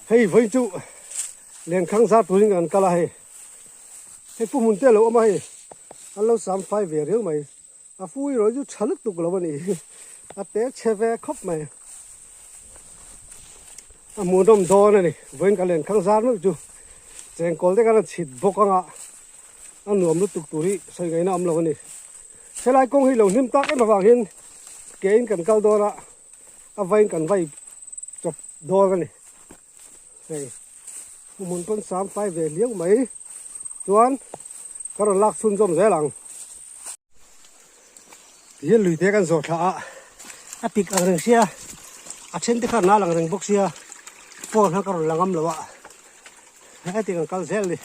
Hei vawiin chu lenkhang zar turin kan kal a hei. Hei pu hmun te a lo awm a hei an lo sam fai ve riau mai. A fu erawh chu tha lutuk lo a nih hi. A te chhe ve khawp mai. A hmuhnawm dawn a ni. Vawiin ka lenkhang zar meuh chu chengkawl te khan a chhit bawk anga a nuam lutuk tur hi sawi ngaihna awm lo a ni. Helai kawng hi lo hnim tak em avangin ke in kan kal dawn a. A vain kan vai chawp dawn a ni. Hei hmun pawn sam fai ve hliau mai chuan ka rawn lak chhunzawm zel ang. Tihian lui te kan zawh thla a, a pik ang reng sia, a then te kha nal ang reng bawk sia, phone kha ka rawn la ngam lo a, heti kan kal zel a ni.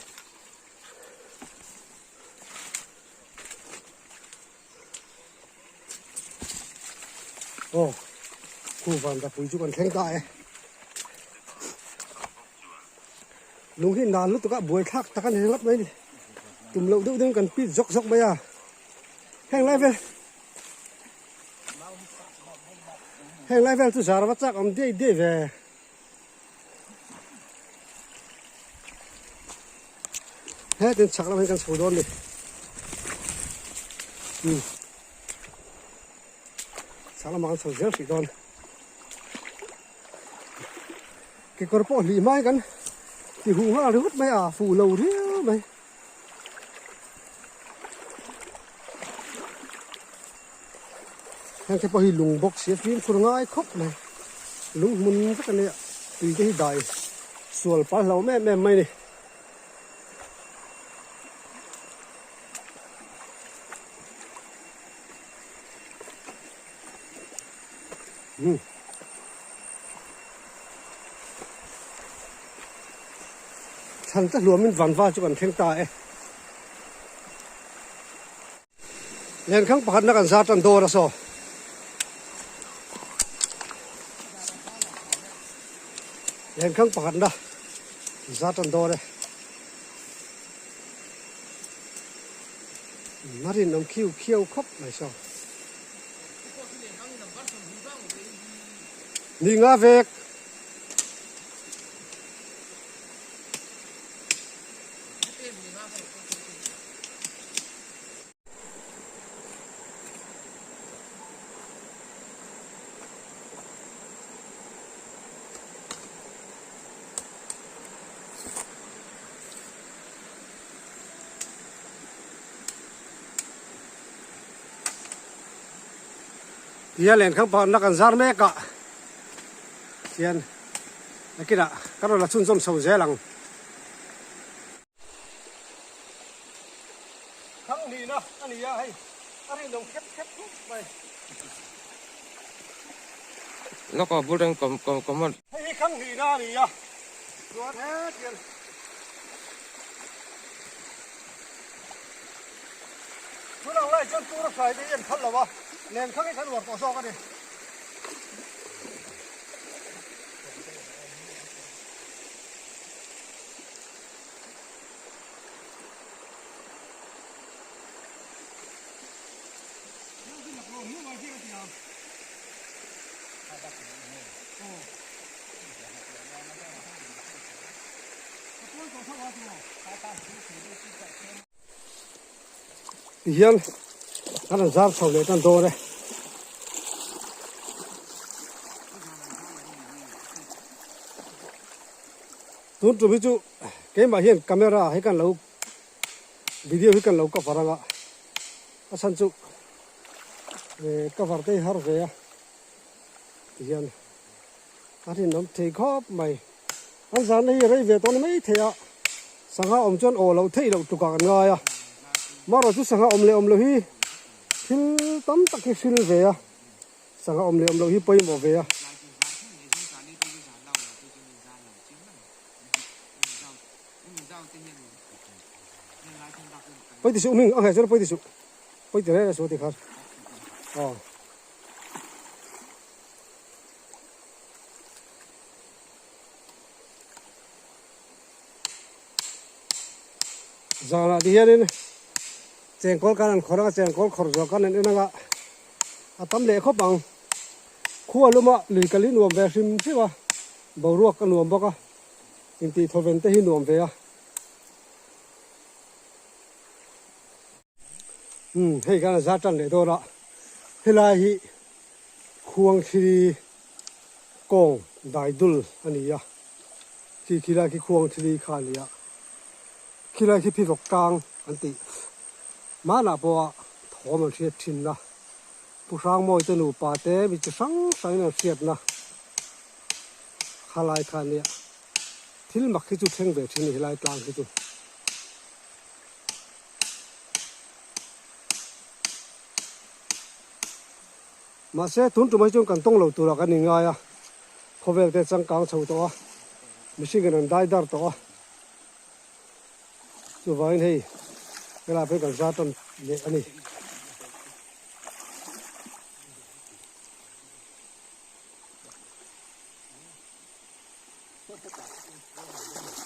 Aw khu van ka pui chu kan thleng ta e lung hi nan lutuk a buai thlak tak a ni ringawt mai ni tum loh deuh deuhin kan pit zawk zawk mai a heng lai vel heng lai vel chu zar va chak awm diai diai ve. Hetin chhak lam hi kan chho dawn ni. Um. Chhak lamah kan chho zel hrih dawn. Kekawr pawh hlih hmai kan ti huh nghal ringawt mai a, fuh lo riau mai. Heng te pawh hi lung bawk si a fimkhur ngai khawp mai lung hmun vek a nia tui te hi dai sual pal hlauh em em mai a ni. Hmm. Thlan te hluamin vanva chu kan thleng ta e. Lenkhang pakhatna kan zar tan dawn a saw. Lenkhang pakhatna zar tan dawn e. Marin awm khiu khiau khawp mai saw. Ni nga vek. Tia lenkhang pakhatna kan zar mek a tian nakinah ka rawn la chhunzawm chho zel ang. Thang hnihna a ni a hei a rinawm khep khep khawp mai. Lawk a bul reng kom kom kom a. Hei hi thang hnihna a ni a chuan hetiang tunang lai chuan tur a hrai te hi an phal lo a lenkhang hi kan uar tawh zawk a ni. Tihian an rawn zar chho leh tan dawn e. Tun tum hi chu keimah hian camera hi kan lo video hi kan lo cover anga a chhan chu eh cover te hi har ve a tihian a rinawm thei khawp mai an zan na hi rei ve tawh ni mai thei a sangha awm chuan aw loh theih loh tlukah kan ngai a marawh chu sangha awm leh awm loh hi thil tam tak hi hril ve a. Sangha awm leh awm loh hi pawimawh ve a. Pawi ti suh hming a ngheh chuan pawi ti suh pawi ti reng reng suh a ti khan aw. Zanah ti hianin chengkawl kan an khawrh anga chengkawl khawrh zawh kan an en anga a tam leh khawp ang. Khua luma lui kal hi nuam ve hrim hrim a, boruak a nuam bawk a. Intih thawven te hi nuam ve a. Umm hei khan a zar tan leh dawn a, helai hi Khuangthili kawng daidul a ni a, khi khilai khi Khuangthili kha a ni a, khilai khi phivawk tang an tih hmanah pawha thawm an hriat thin a, Pu Hrangmawi te nupa te mi chi hrang hrangin an hriatna khalai kha a nia, thil mak hi chu thleng ve thin a ni helai tlang hi chu. Mahse, tun tumah hi chuan kan tawng lo turah kan inngai a, khawvel te changkang chho tawh a, mihringin an dai dar tawh a, chuvangin hei helai phei kan zar tan leh a ni.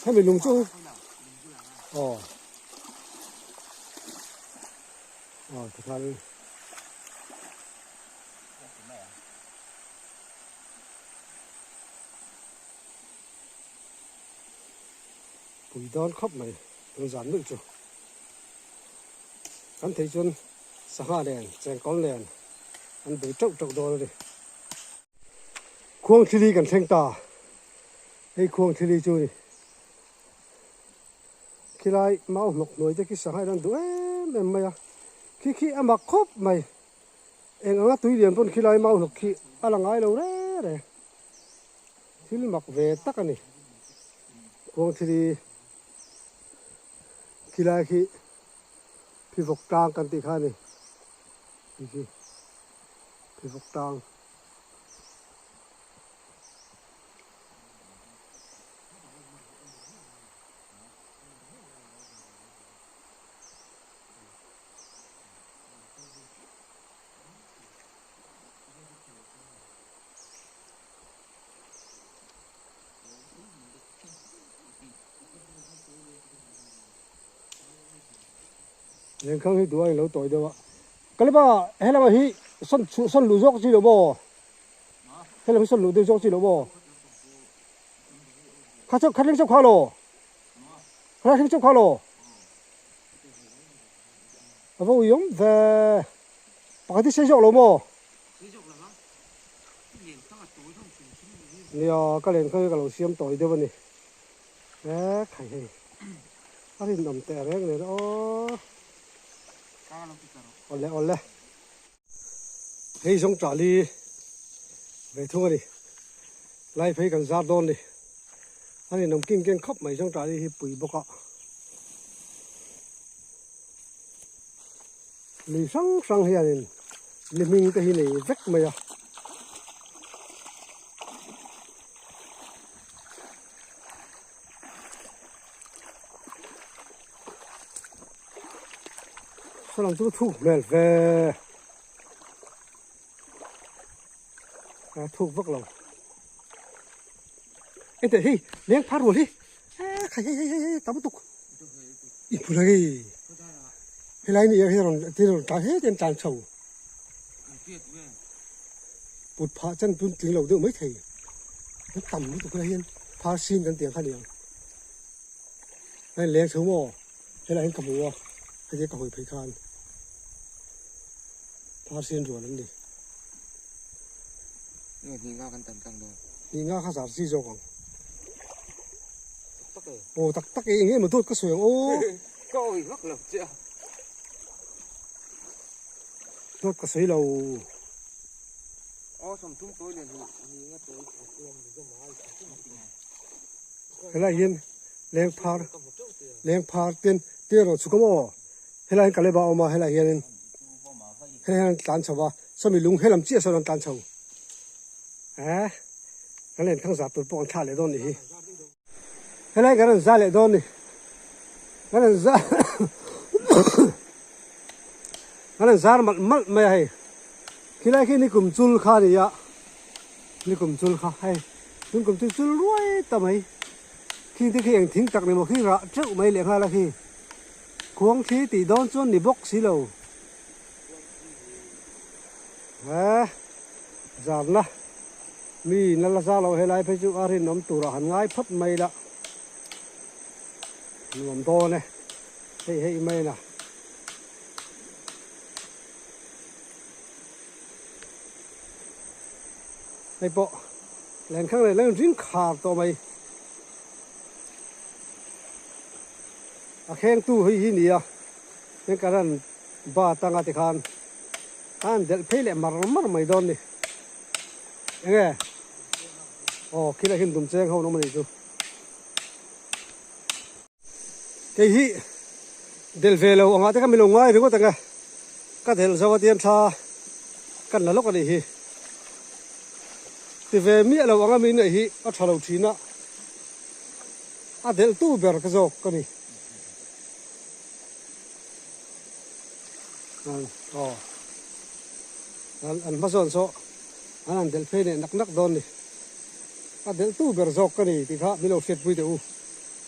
Hemi lung chu aw aw tikhan pui dawn khawp mai tun zan nuih chu kan thei chuan sangha nen chengkawl nen an bei teuh teuh dawn a ni. Khuangthili kan thleng ta, hei khuangthili chu ni. Khilai mau hnawk hnuai te khi sangha in an duh em em mai a, khi khi a mak khawp mai. Eng anga tui lian pawn khilai mau hnawk khi a la ngai lo reng reng. Thil mak ve tak a ni. Khuangthili khilai khi phivawk tlang kan tih kha a ni. Khi khi phivawk tlang. Lengkhang hi duh a in lo tawi deuh a. Kalipa helama hi sawn chhuh sawn luh zawk chi lo maw? Helam hi sawn luh deuh zawk chi lo maw? Kha chu kha thleng chauh kha law. Kha thleng chauh kha law. A va ui awm ve. Pakhat hi sei zawk lo maw? Nia ka len kha hi ka lo siam tawi deuh a ni. E khai hei. A rinawm teh reng nen aw. Awle awle. Hei zawng tali ve thung a ni. Lai phei kan zar dawn ni. A rinawm king keng khawp mai zawng tali hi pui bawk a. Lui hrang hrang hianin li hming te hi nei vek mai a. Saw lam chu thuk hmel ve a thuk vak lo enteh hei leng phar rual hi e khai hei hei hei tam lutuk i hmu lo hei helai ni ah hian rawn thil rawn tlan het hian tlan chho put phah chan tun tling lo deuh mai thei an tam lutuk lai hian phar sin kan tih ang kha ni ang hei leng chho maw helai hian ka hmu a heti ka hawi phei khan phar sin rual an ni. Hnih nga kan tan tlang dawn. Hnih nga kha zar chi zawk ang. Tak tak e. Aw tak tak e eng emaw dawt ka sawi ang aw. Ka awi vak lo che a. Dawt ka sawi lo. Aw sawmthum tawi leh hnih nga tawi. Helai hian leng phar leng phar ten te erawh chhuk a maw helai hian kaleba a awm a helai hianin helai hian an tlan chho a sawmi lung helam chiah sawn an tlan chho eh kan len thang zah tur pawh an thlah leh dawn nih hi helai kan rawn zah leh dawn ni kan rawn zah kan rawn zar malh malh mai a hei khilai khi nikum chul kha a ni a. Nikum chul kha hei tun kum chu chul ruai ta mai khing te khi eng thing tak ni maw khi rah teuh mai leh nghal a khi khuang thli tih dawn chuan ni bawk si lo he zarna mi in la la za lo helai phei chu a rinawm turah han ngai phawt mai la. Nuam dawn e. Hei hei mai na. Hei pawh lenkhang leh leng ring khar tawh mai. A khengtu hei hi nia heng karan ba tanga te khan a han delh phei leh mar mar mai dawn ni. Enge aw khi leh him dum cheng ho an awm a nih chu. Kei hi delh ve lo angah te kha min lo ngai ringawt ang e. Ka delh zo a tian thla kan la lawk a nih hi. Ti ve miah lo anga min ngaih hi a tha lo thin a, a delh tu ber ka zawk ka ni. Aw an hmasawn saw an han delh phei leh nak nak dawn ni. A delh tu ber zawk ka ni tih kha min lo hriatpui teh u.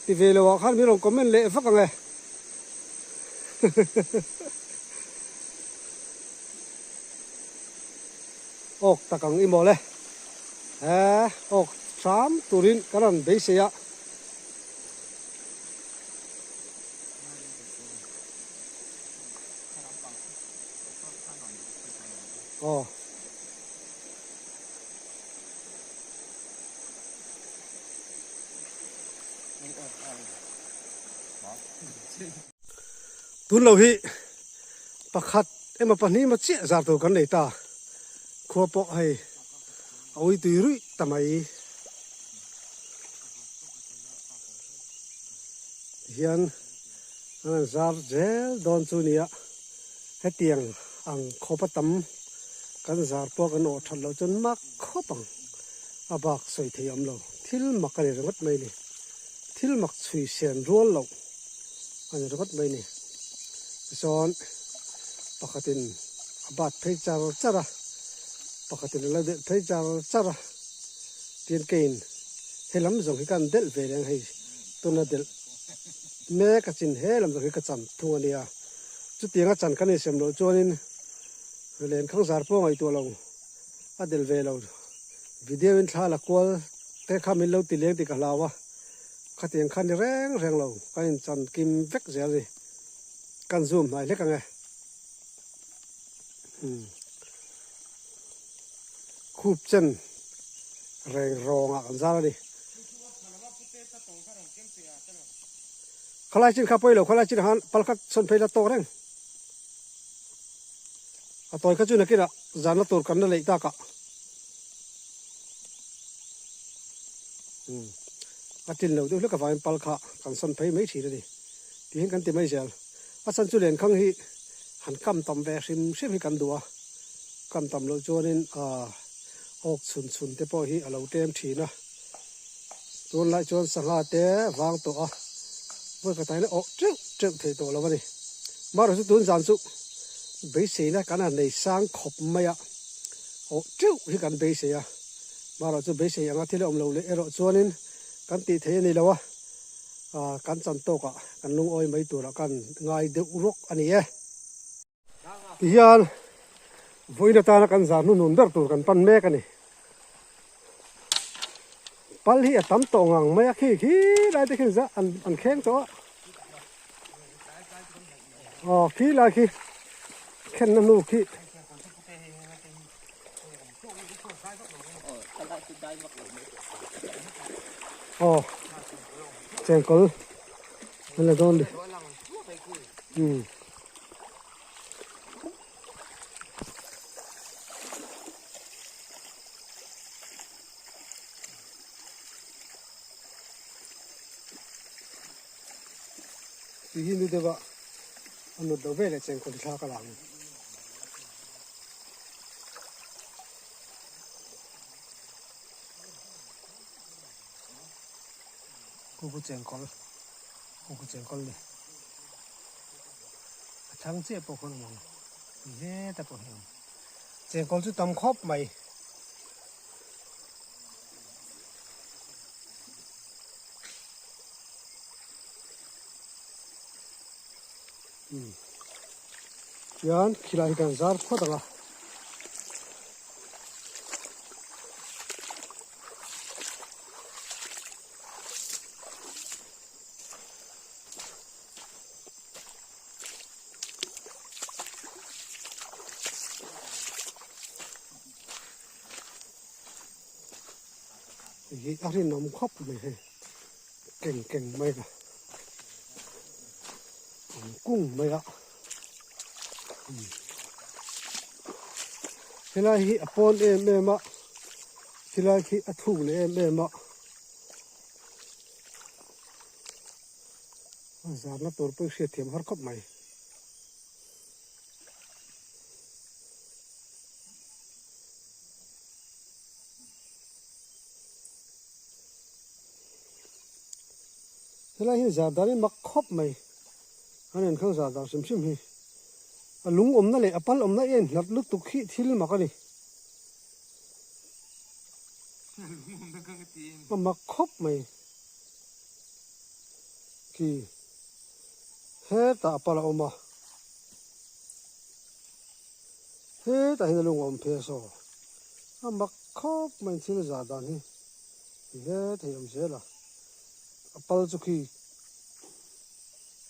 Ti ve lo ah khan min rawn comment leh vak ang e. Awk tak ang i mawl e. He awk hram turin kan rawn beisei a. Aw. Tun lo hi pakhat emaw pahnih emaw chiah zar tur kan nei ta khua pawh hei a ui tui ruih ta mai tihian an han zar zel dawn chu nia hetiang ang khawpa tam kan zar pawh kan awh that loh chuan mak khawp ang. A bak sawi thei awm lo. Thil mak a ni ringawt mai ni. Thil mak chhui sen rual loh a ni ringawt mai ni. Tichuan pakhatin a bat phei char char a, pakhatin a lo delh phei char char a. Tin keiin he lam zawng hi ka han delh ve leh ang hei tuna delh mek a chin he lam zawng hi ka chan thung a nia. Chutianga chan kan insem loh chuanin lenkhang zar pawh ngaihtuah lo. A del ve lo. Video in thla la kual te kha min lo ti leng tih ka hlau a, khatiang kha ni reng reng lo, kan in chan kim vek zel a ni. Kan zoom hnai hlek ang e. Umm. Khup chen reng rawng ah kan zar a ni. Khalai chin kha pawi lo, khalai chin ah khan pal khat sawn phei la tawk reng. A tawi kha chu nakinah zan la tur kan la leih tak ah umm a tlin lo deuh hlek avangin pal kha kan sawn phei mai thin a ni tih hian kan ti mai zel. A chhan chu lenkhang hi han kam tam ve hrim hrim hi kan duh a, kam tam loh chuanin aaa awk chhun chhun te pawh hi a lo tlem thin a, tunlai chuan sangha te vang tawh a, vawi khatah hian a awh teuh teuh thei tawh lo a ni. Marawh chu tun zan chu beiseina kan han nei sang khawp mai a, awh teuh hi kan beisei a, marawh chu beisei anga thil a awm lo leh erawh chuanin kan tih theih a ni lo a, aaa kan chan tawkah kan lungawi mai turah kan ngai deuh rawk a ni e. Tihian vawiin atana kan zar hnuhnun ber tur kan pan mek a ni. Pal hi a tam tawh ngang mai a khi khi lai te khin zah an an kheng tawh a. Aw khi lai khi khenna hnu khi. Aw chengkawl an la dawn ni. Umm. Tih hi nu deuh a a nut loh veleh chengkawl hi thla ka la ang. Khu khu chengkawl khu khu chengkawl ni. A chhang chiah pawh khawn awm ang ni hle ta pawh hi a awm. Chengkawl chu tam khawp mai. Chuan khilai hi kan zar phawt ang a. Hei hi a rinawm khawp mai hei keng keng mai a awm kung mai a helai hi a pawn em em a helai khi a thuk leh em em a a zarna tur pawh i hriatthiam har khawp mai. Helai hi zar dan hi mak khawp mai an en khang zar dan hrim hrim hi a lung awmna leh a pal awmna a inhlat lutuk hi thil mak a ni a mak khawp mai khi hetah a pal a awm a hetah hian a lung a awm phei a saw. A mak khawp mai thil zah dan hi ti hle thei awm zel a, a pal chu khi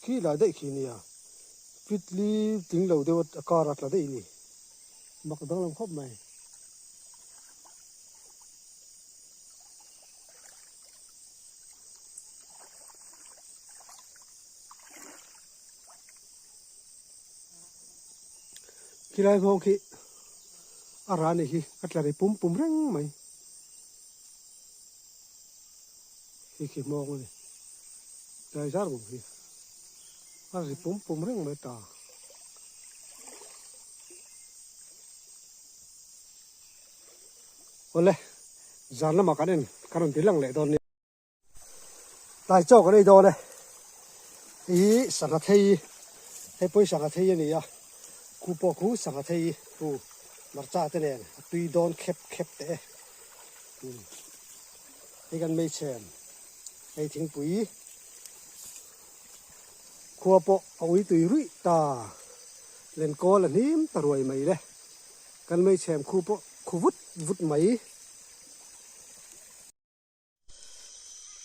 khi lai daih khi nia fitli tling lo deuh a kar a tla daih a ni mak danglam khawp mai. Khilai nghawng khi a rah anih hi a tla ri pum pum reng mai khi khi hmawng a ni tlai zar bawk hi a ri pum pum reng mai ta. Awle zan lamah kan en kan rawn ti lang leh dawn nia. Tlai chaw kan ei dawn e. Hei hi sangha thei hei pawh hi sangha thei a ni a, khu pawh khu sangha thei khu hmarcha te nen a tui dawn khep khep teh e. Umm hei kan hmeichhe hei thingpui khua pawh a ui tui ruih ta lenkawl a hnim ta ruai mai le kan hmeichhe khu pawh khu vut vut mai.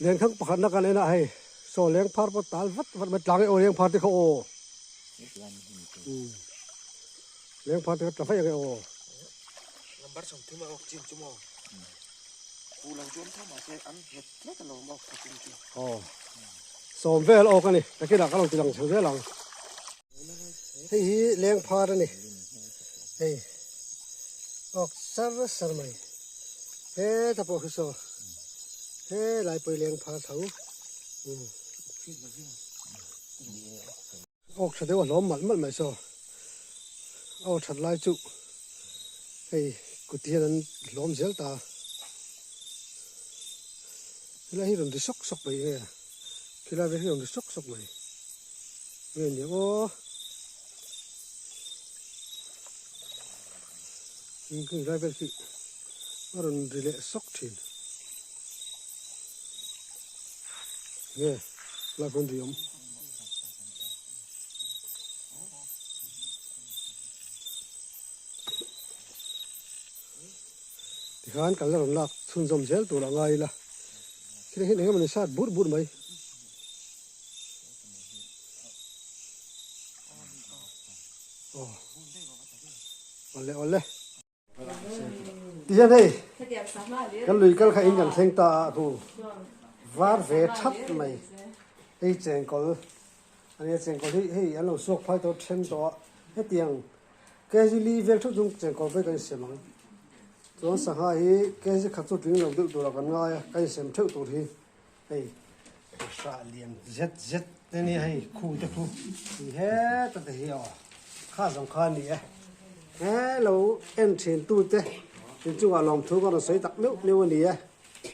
Lengthang pakhatna kan en a hei saw leng phar pawh tal vat vat mai tlang e aw leng phar te kha aw leng phar te kha tla vaih ang e aw. Number 30 a awk chin chu maw fu lo chuan tho mahse an nghet tlat a lo awk tha chin chu. Aw sawm vel awk a ni takinah ka lo ti lang chho zel ang. Hei hi leng phar a ni hei awk sar sar mai heta pawh khi saw he lai pawh hi leng phar tho awk tha deuh a hlawm malh malh mai saw a aw that lai chu hei kut hian an hlawm zel ta helai hi rawn ri sawk sawk mai nge khilai vel hi rawn ri sawk sawk mai. Nge ni aw Khi lai vel khi a rawn ri leh sawk thin nge lai pawn ri awm. Tikhan kan la rawn lak chhunzawm zel tur a ngai ila khilai hian engemaw ni sat bur bur mai. Awle awle tihian hei kan lui kal kha in kan thleng ta a khu var ve that mai hei chengkawl ania chengkawl hi hei an lo suak phai tawh then tawh a hetiang kg li vel theuh chung chengkawl phei kan insiam ang chuan sangha hi kg khat chu tling lo deuh turah kan ngai a kan insiam theuh tur hi. Hei hrah lian zet zet te nia hei khu te khu ti heta te hi aw kha zawng kha a ni e he lo en thin tu te inchungah lawmthu ka rawn sawi tak meuh meuh a ni e.